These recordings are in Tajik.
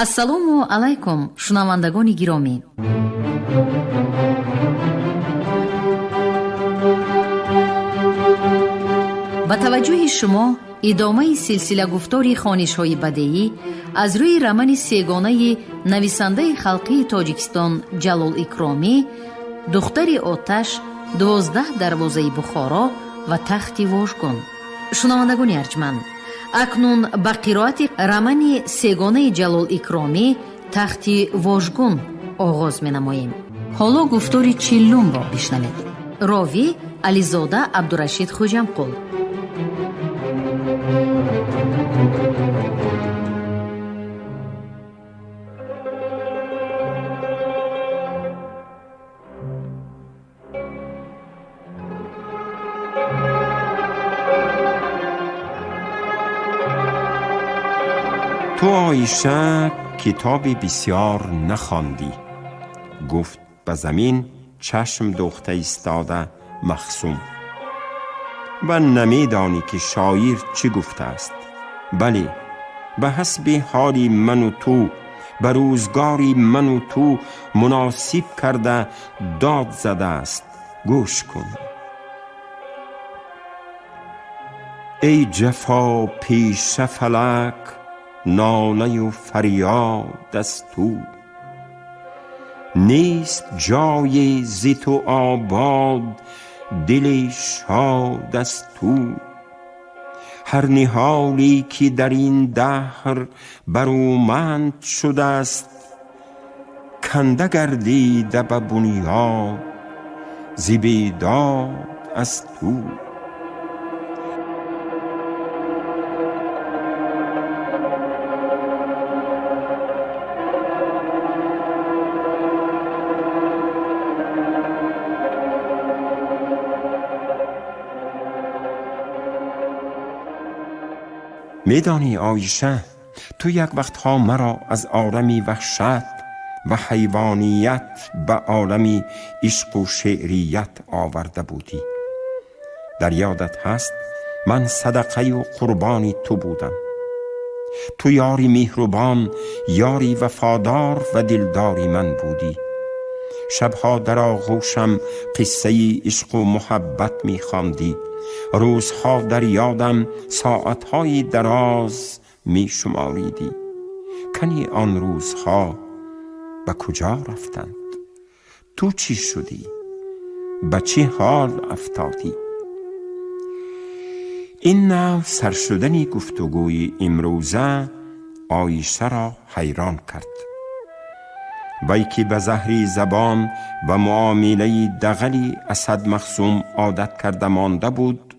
Ассалому алайкум, шунавандагони гиромӣ. Ба таваҷҷӯҳи шумо идомаи силсилагуфтори хонишҳои бадеӣ аз рӯи романи сегонаи нависандаи халқии Тоҷикистон Ҷалол Икромӣ «Духтари оташ», «12 дарвозаи Бухоро» ва «Тахти вожгун». Шунавандагони арҷманд, акнун ба қироати романи сегонаи Ҷалол Икромӣ «Тахти вожгун» оғоз менамоем. Ҳоло гуфтори чиллумро бишнавед. Ровӣ Ализода Абдурашид Хуҷамқул. تو آیشه کتابی بسیار نخواندی، گفت به زمین چشم دوخته ایستاده مخصوم، و نمیدانی که شاعر چی گفته است. بله، به حسب حالی من و تو، به روزگاری من و تو مناسب کرده داد زده است. گوش کن. ای جفا پیشه فلک، ناله و فریاد از تو، نیست جای ز تو آباد دل شاد از تو. هر نهالی که در این دهر برومند شده است، کنده گردیده به بنیاد ز بیداد از تو. میدانی آیشه، تو یک وقتها مرا از عالم وحشت و حیوانیت به عالم عشق و شعریت آورده بودی. در یادت هست من صدقه و قربانی تو بودم. تو یاری مهربان، یاری وفادار و دلداری من بودی. شبها در آغوشم قصه عشق و محبت میخواندی. روزها در یادم ساعتهای دراز می شماریدی. کنی آن روزها به کجا رفتند؟ تو چی شدی؟ به چه حال افتادی؟ این نوع سر شدن گفتگوی امروزه آیشه را حیران کرد. وی که به زهری زبان و معامله دغلی اسد مخصوم عادت کرده مانده بود،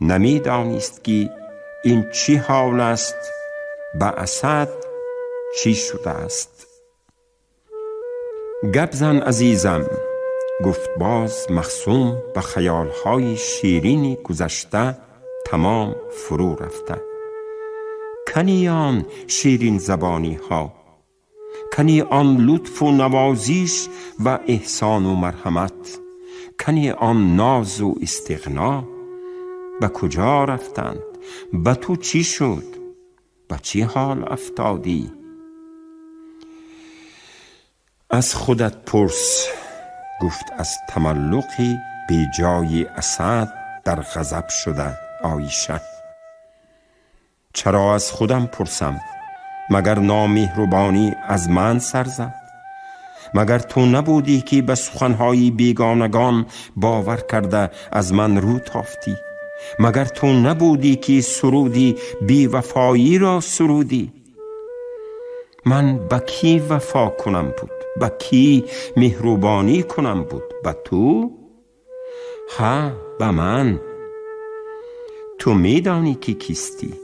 نمیدانست که این چی حال است، به اسد چی شده است. گپ زن عزیزم، گفت باز مخصوم به خیالهای شیرینی گذشته تمام فرو رفته. کنی آن شیرین زبانی ها، کنی آن لطف و نوازیش و احسان و مرحمت، کنی آن ناز و استغنا، به کجا رفتند؟ به تو چی شد؟ به چی حال افتادی؟ از خودت پرس، گفت از تملقی بی جای اسد در غضب شده آیشه. چرا از خودم پرسم؟ مگر نامهربانی از من سر زد؟ مگر تو نبودی که به سخنهای بیگانگان باور کرده از من رو تافتی؟ مگر تو نبودی که سرودی بی وفایی را سرودی؟ من به کی وفا کنم بود؟ به کی مهربانی کنم بود؟ به تو؟ ها، به من. تو میدانی که کیستی؟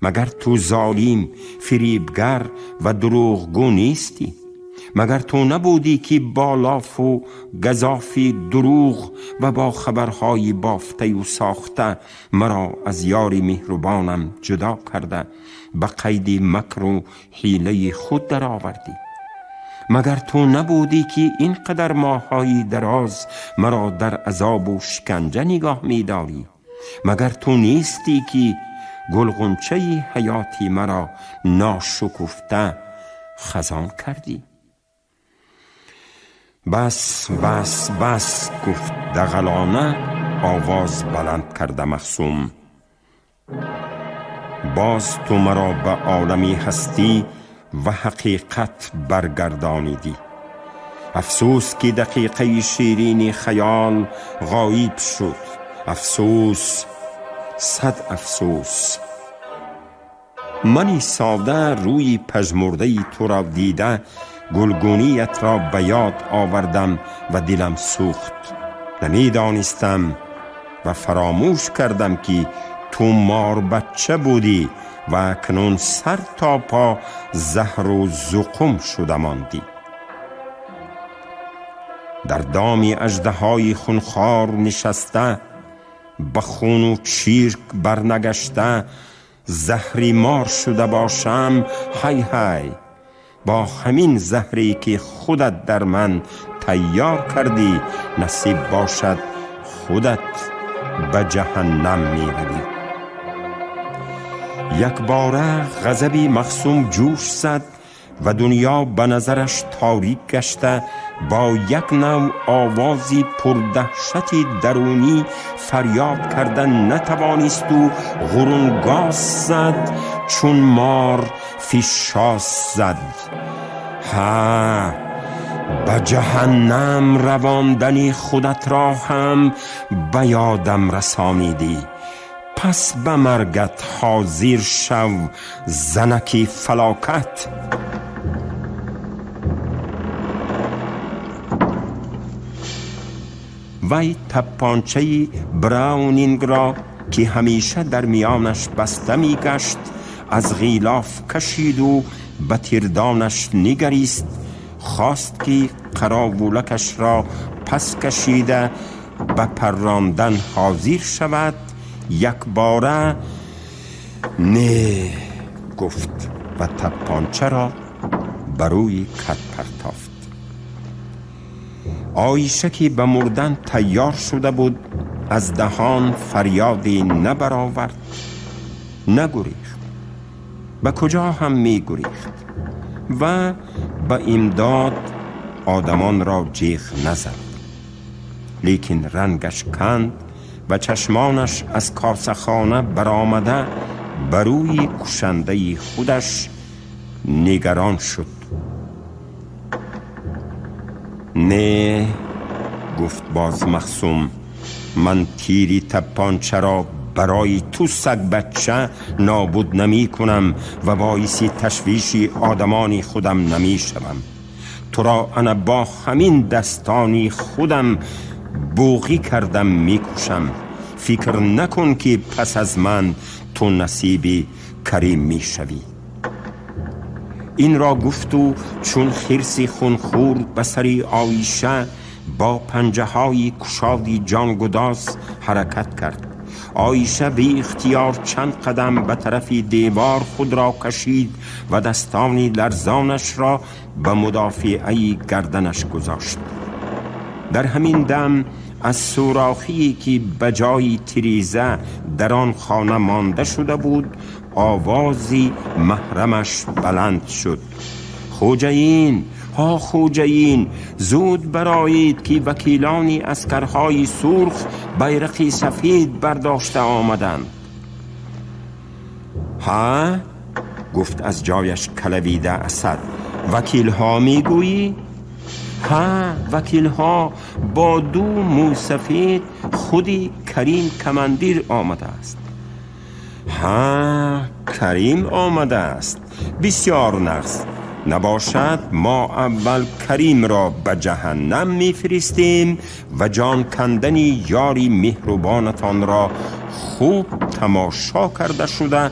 مگر تو ظالم، فریبگر و دروغگو نیستی؟ مگر تو نبودی که با لاف و گزاف دروغ و با خبرهای بافته و ساخته مرا از یار مهربانم جدا کرده به قید مکر و حیله خود درآوردی؟ مگر تو نبودی که اینقدر ماههای دراز مرا در عذاب و شکنجه نگاه می‌داری؟ مگر تو نیستی که گلغنچه حیاتی مرا ناشکفته خزان کردی. بس بس بس، گفت دغلانه آواز بلند کرده مخصوم. باز تو مرا به عالمی هستی و حقیقت برگردانیدی. افسوس که دقیقه شیرین خیال غایب شد. افسوس، صد افسوس. منی ساده روی پژمرده تو را دیده گلگونیت را به یاد آوردم و دلم سوخت. نمیدانستم و فراموش کردم که تو مار بچه بودی و اکنون سر تا پا زهر و زقم شده ماندی. در دامی اژدهای خونخوار نشسته، به خون و چیرک برنگشته، زهری مار شده باشم، هی هی، با همین زهری که خودت در من تیار کردی نصیب باشد خودت به جهنم می روی. یک باره غضبی مخصوم جوش زد و دنیا به نظرش تاریک گشته، با یک نوع آوازی پردهشت درونی فریاد کردن نتوانست و غرونگاس زد، چون مار فیشاس زد. ها، به جهنم رواندنی خودت را هم به یادم رسانیدی. پس به مرگت حاضر شو زنکی فلاکت. وی تپانچه براونینگ را که همیشه در میانش بسته می گشت از غلاف کشید و به تیردانش نگریست. خواست که قراولکش را پس کشیده به پراندن حاضر شود. یک باره نه گفت و تپانچه را بر روی کت پرتافت. عایشه که به مردن تیار شده بود از دهان فریادی نبرآورد، نگریخت. به کجا هم می گریخت و به امداد آدمان را جیغ نزد، لیکن رنگش کند و چشمانش از کاسه خانه برآمده بر روی کشنده خودش نگران شد. نه، گفت باز مخصوم، من تیری تپانچه را برای تو سگ بچه نابود نمی کنم و باعث تشویش آدمانی خودم نمی شوم. تو را انا با همین دستانی خودم بوغی کردم می کشم. فکر نکن که پس از من تو نصیبی کریم می شوی. این را گفت و چون خرسی خونخور به سری عایشه با پنجه های کشادی جانگداز حرکت کرد. عایشه بی اختیار چند قدم به طرف دیوار خود را کشید و دستانی لرزانش را به مدافعه گردنش گذاشت. در همین دم از سوراخی که به جای تریزه در آن خانه مانده شده بود آوازی محرمش بلند شد. خوجین، ها خوجین، زود برایید که وکیلانی عسکرهای سرخ بیرق سفید برداشته آمدند. ها، گفت از جایش کلویده اسد، وکیلها میگویی؟ ها، وکیلها با دو موسفید خودی کریم کمندیر آمده است. ها، کریم آمده است، بسیار نغز. نباشد ما اول کریم را به جهنم میفرستیم و جان کندن یاری مهربانتان را خوب تماشا کرده شده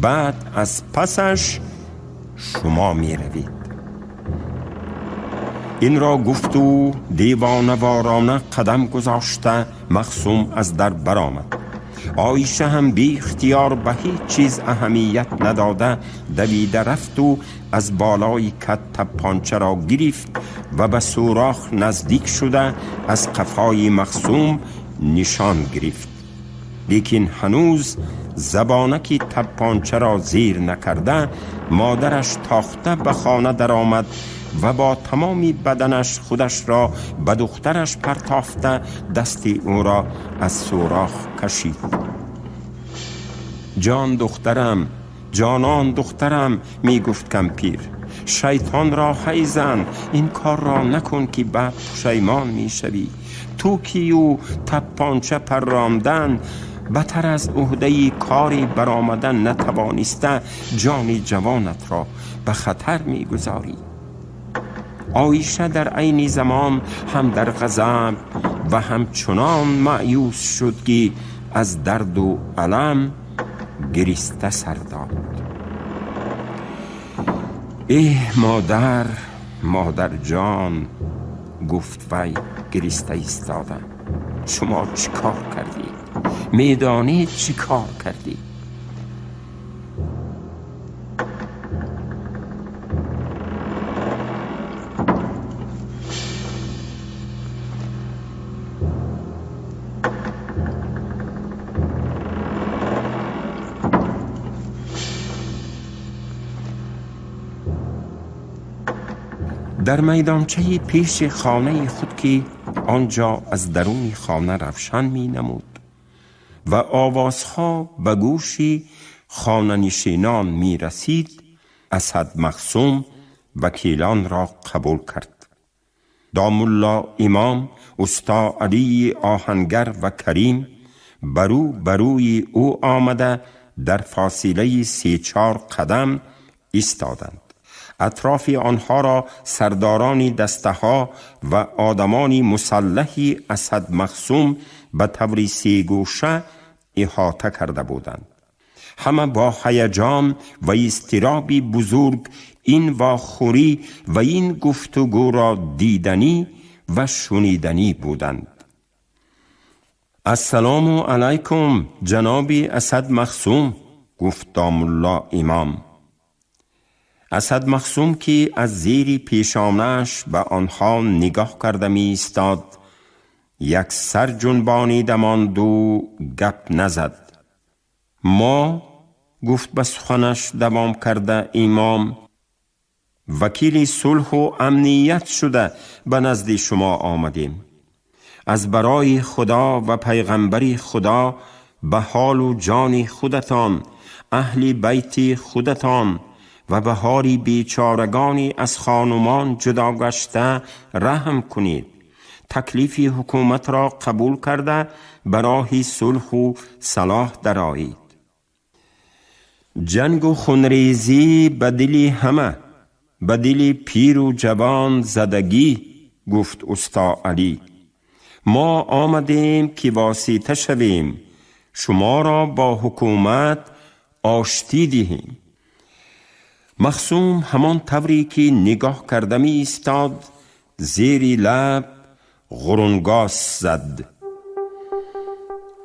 بعد از پسش شما میروید. این را گفت و دیوانه‌وارانه قدم گذاشته مخصوم از در برآمد. عایشه هم بی اختیار به هیچ چیز اهمیت نداده دویده رفت و از بالای کت تپانچه را گرفت و به سوراخ نزدیک شده از قفای مخصوم نشان گرفت. Лекин ҳанӯз забонаки таппончаро зир накарда, модараш тохта ба хона даромад ва бо тамоми баданаш худашро ба духтараш партофта, дасти ӯро аз сӯрох кашид. Ҷон духтарам, ҷонон духтарам, мегуфт кампир, шайтонро ҳай зан, ин корро накун ки баъд пушаймон мешавӣ. Ту кию таппонча паррондан батар аз уҳдаи кори баромадан натавониста, ҷони ҷавонатро ба хатар мегузорӣ. Оиша дар айни замон ҳам дар ғазаб ва ҳамчунон маъюс шуд, ки аз дарду алам гириста сар дод. Эҳ, модар, модарҷон, гуфт вай гириста истода, шумо чӣ кор кардед? Медонед чӣ кор кардед? Дар майдончаи пеши хонаи худ, ки он ҷо аз даруни хона равшан менамуд ва овозҳо ба гӯши хонанишинон мерасид, Асад Махсум вакилонро қабул кард. Домулло Имом, усто Алии оҳангар ва Карим барӯ барӯи ӯ омада, дар фосилаи се-чор қадам истоданд. Атрофи онҳоро сардорони дастаҳо ва одамони мусаллаҳи Асад Махсум ба таври сегӯша иҳота карда буданд. Ҳама бо ҳаяҷон ва изтироби бузург ин вохӯрӣ ва ин гуфтугӯро диданӣ ва шуниданӣ буданд. Ассалому алайкум, ҷаноби Асад Махсум, гуфт домулло Имом. Асад Махсум, ки аз зери пешонааш ба онҳо нигоҳ карда меистод, як сар ҷунбонида монду гап назад. Мо, гуфт ба суханаш давом карда Имом, вакили сулҳу амният шуда ба назди шумо омадем. Аз барои Худо ва пайғамбари Худо ба ҳолу ҷони худатон, аҳли байти худатон ва ба ҳоли бечорагони аз хонумон ҷудо гашта раҳм кунед. Таклифи ҳукуматро қабул карда, ба роҳи сулҳу салоҳ дароед. Ҷангу хунрезӣ ба дили ҳама, ба дили пиру ҷавон задагӣ, гуфт усто Алӣ. Мо омадем, ки восита шавем, шуморо бо ҳукумат оштӣ диҳем. Махсум ҳамон тавре ки нигоҳ карда меистод, зери лаб ғурунгос зад.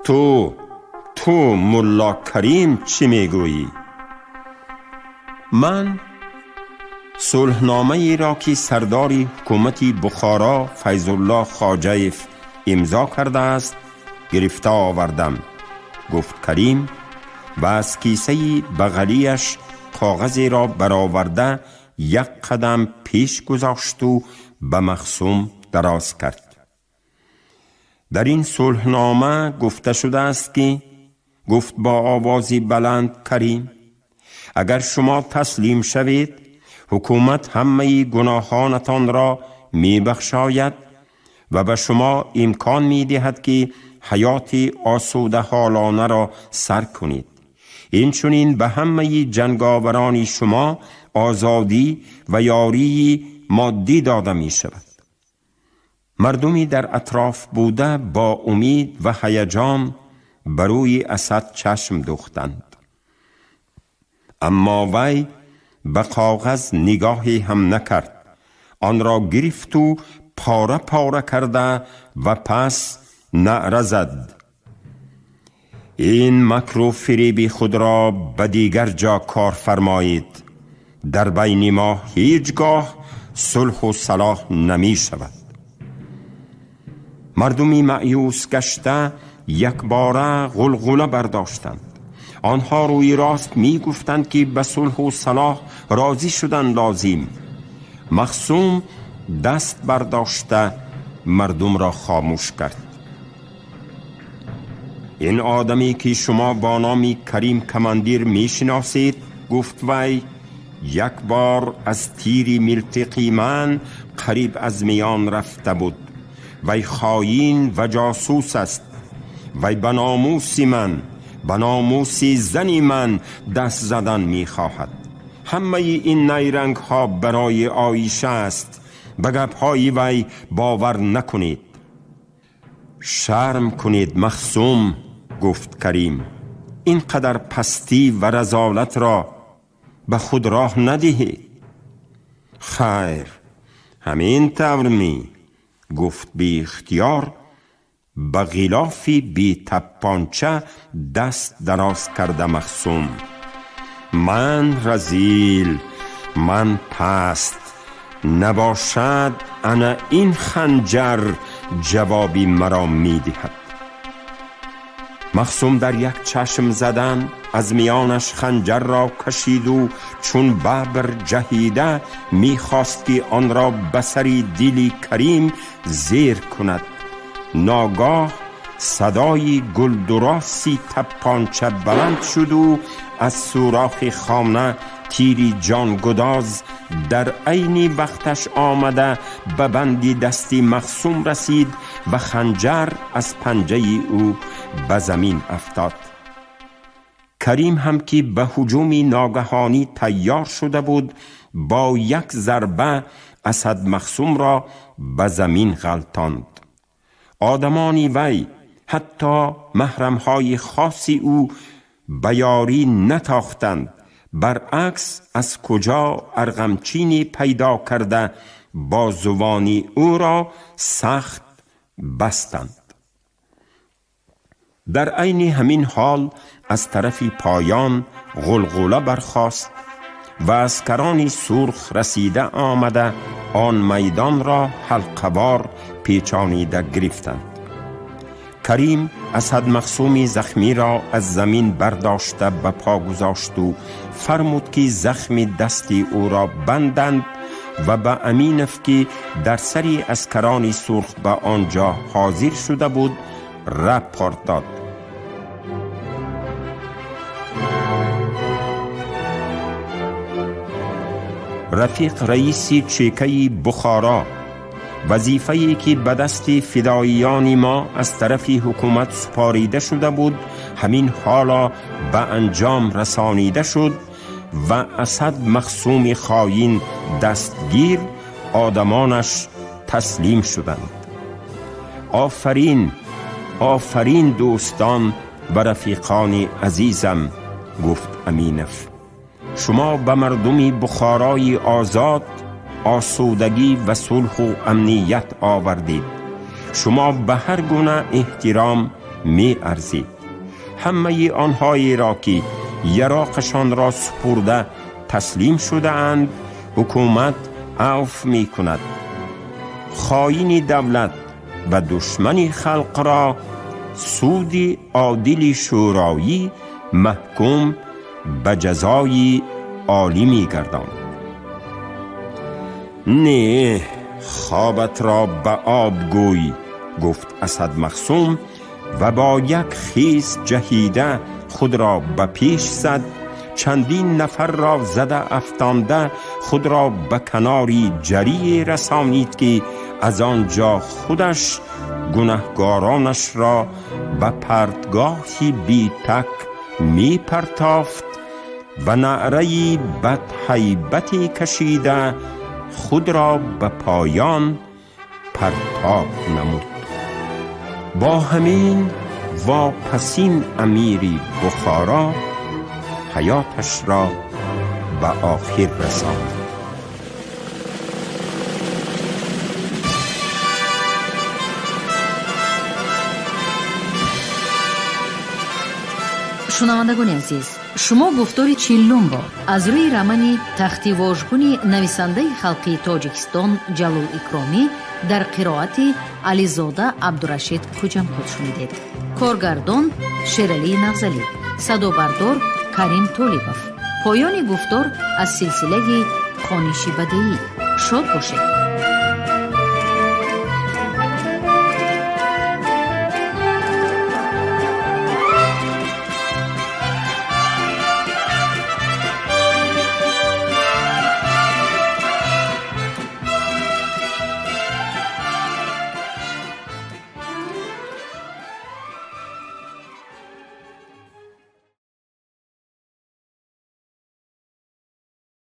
Ту мулло Карим чӣ мегӯӣ? Ман сулҳномаеро, ки сардори ҳукумати Бухоро Файзулло Хоҷаев имзо кардааст, гирифта овардам, гуфт Карим ва аз кисаи бағалияш коғазеро бароварда, як қадам пеш гузошту ба Махсум дароз кард. Дар ин сулҳнома гуфта шудааст, ки, гуфт бо овози баланд Карим, агар шумо таслим шавед, ҳукумат ҳамаи гуноҳонатонро мебахшояд ва ба шумо имкон медиҳад, ки ҳаёти осудаҳолонаро сар кунед. Инчунин ба ҳамаи ҷанговарони шумо озодӣ ва ёрии моддӣ дода мешавад. Мардуми дар атроф буда бо умид ва ҳаяҷон ба рӯи Асад чашм дӯхтанд. Аммо вай ба коғаз нигоҳе ҳам накард. Онро гирифту пора пора карда ва пас наъра зад: ин макру фиреби худро ба дигар ҷо кор фармоед. Дар байни мо ҳеҷ гоҳ сулҳу салоҳ намешавад. Мардуми маъюс гашта якбора ғулғула бардоштанд. Онҳо рӯи рост мегуфтанд, ки ба сулҳу салоҳ розӣ шудан лозим. Махсум даст бардошта мардумро хомӯш кард. Ин одаме ки шумо бо номи Карим командир мешиносед, гуфт вай, як бор аз тири милтиқи ман қариб аз миён рафта буд. Вай хоин ва ҷосус аст. Вай ба номуси ман, ба номуси зани ман даст задан мехоҳад. Ҳамаи ин найрангҳо барои Оиша аст. Ба гапҳои вай бовар накунед. Шарм кунед, Махсум, гуфт Карим. Ин қадар пастӣ ва разолатро ба худ роҳ надиҳед. Хайр, ҳамин тавр ми, гуфт беихтиёр ба ғилофи бетаппонча даст дароз карда Махсум. Ман разил, ман паст набошад, ана ин ханҷар ҷавоби маро медиҳад. Махсум дар як чашм задан аз миёнаш ханҷарро кашиду чун бабр ҷаҳида мехост, ки онро ба сари дили Карим зер кунад. Ногоҳ садои гулдуроси таппонча баланд шуду аз сӯрохи хона тири ҷонгудоз дар айни вақташ омада ба банди дасти Махсум расид ва ханҷар аз панҷаи ӯ ба замин афтод. Карим ҳам ки ба ҳуҷуми ногаҳонӣ тайёр шуда буд, бо як зарба Асад Махсумро ба замин ғалтонд. Одамони вай, ҳатто маҳрамҳои хоси ӯ ба ёрӣ натохтанд. Баръакс, аз куҷо арғамчине пайдо карда бозувони ӯро сахт бастанд. Дар айни ҳамин ҳол аз тарафи поён ғулғула бархост ва аскарони сурх расида омада он майдонро ҳалқавор печонида гирифтанд. Карим Асад Махсуми захмиро аз замин бардошта ба по гузошту фармуд, ки захми дасти ӯро банданд ва ба Аминов, ки дар сари аскарони сурх ба он ҷо ҳозир шуда буд, рапорт дод. Рафиқ раиси чекаи Бухоро, вазифае ки ба дасти фидоиёни мо аз тарафи ҳукумат супорида шуда буд, ҳамин ҳоло ба анҷом расонида шуд ва Асад Махсуми хоин дастгир, одамонаш таслим шуданд. Офарин, офарин, дӯстон ва рафиқони азизам, гуфт Аминов. Шумо ба мардуми Бухорои озод осудагӣ ва сулҳу амният овардед. Шумо ба ҳар гуна эҳтиром меарзед. Ҳамаи онҳоеро, ки яроқашонро супурда таслим шудаанд, ҳукумат афв мекунад. Хоини давлат ва душмани халқро суди одили шӯроӣ маҳкум ба ҷазои олӣ мегардонад. Не, хобатро ба об гӯй, гуфт Асад Махсум ва бо як хез ҷаҳида худро ба пеш зад, чандин нафарро зада афтонда, худро ба канори ҷарие расонид, ки аз он ҷо худаш гунаҳгоронашро ба партгоҳи битак мепартофт ва наъраи бадҳайбате кашида худро ба поён партоб намуд. Бо ҳамин вопасин амири Бухоро ҳаёташро ба охир расонд. Шунавандагони азиз, шумо гуфтори чиллумро аз рӯи романи Тахти вожгуни нависандаи халқии Тоҷикистон Ҷалол Икромӣ дар қироати Ализода Абдурашид Хуҷамқул шунидед. Коргардон Шералии Навзалӣ, садобардор Карим Толибов. Поёни гуфтор аз силсилаи хониши бадеӣ. Шод бошед.